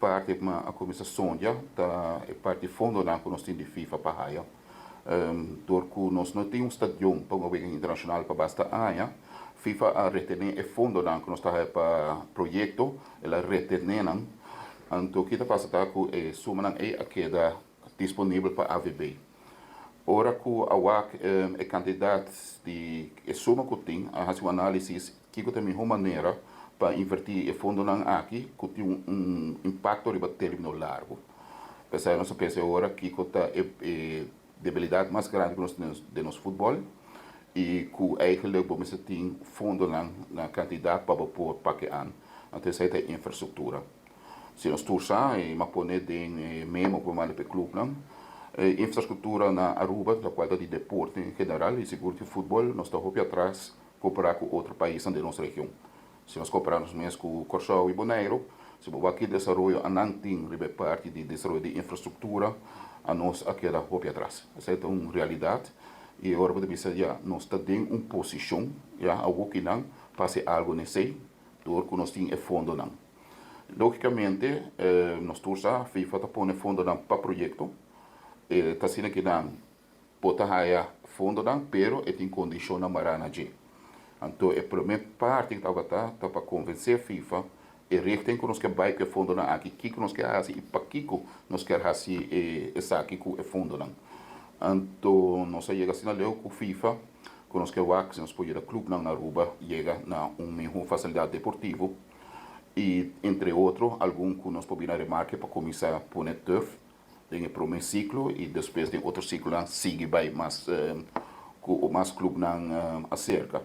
Parti ku a kuminsá sondia ta e parti fondonan ku nos tin di FIFA pa haya. Dor ku nos no tin un stadion pa un wega internashonal pa basta aña, FIFA a retené e fondonan ku nos ta haya pa proyekto, el a retené nan. Anto ki ta pasa ta ku e sumanan ei a keda disponibel pa AVB. Ora ku a wak e kantidat di e suma ku tin, a hasi un análisis kiko ta e mihó manera pa invertí e fondonan aki ku tin un impakto riba término largu. P'esei nos a pensa e ora kiko ta e debilidat mas grandi ku nos tin den nos futbòl i ku eigenlijk bo mester tin fondonan na kantidat pa bo por pake an. Anto esei ta e infrastruktura. Si nos tur sa i m'a pone den e memo ku mi manda pa e klupnan, e infrastruktura na Aruba, lokual ta di deporte en general i sigur di futbòl, nos ta hopi atras kompará ku otro paisnan den nos region. Si nos kompará nos mes ku Kòrsou i Boneiru, si bo wak ki desaroyo anan tin riba e parti di desaroyo di infrastruktura, anos a keda hopi atras. Esei ta un realidat i ora bo ta bisa ya nos ta den un posishon ya awokinan pa hasi algu n'esei dor ku nos tin e fondonan. Lógikamente nos tur sa FIFA ta pone fondonan pa proyekto, e ta asina ki nan Bo ta haya fondonan pero e tin kondishonnan mará na dje. Anto e promé parti ku tabata ta pa konvensé FIFA e richting ku nos ke bai ku e fondonan aki, kiko nos ke hasi i pakiko nos kier hasi esaki ku e fondonan. Anto nos a yega asina leu ku FIFA ku nos ke wak si nos por yuda klupnan na Aruba yega na un mihó fasilidat deportivo i entre otro algun ku nos por bira remarke pa kuminsá pone turf den e prome siklo i despues den otro siklonan sigui bai mas ku mas klupnan aserka.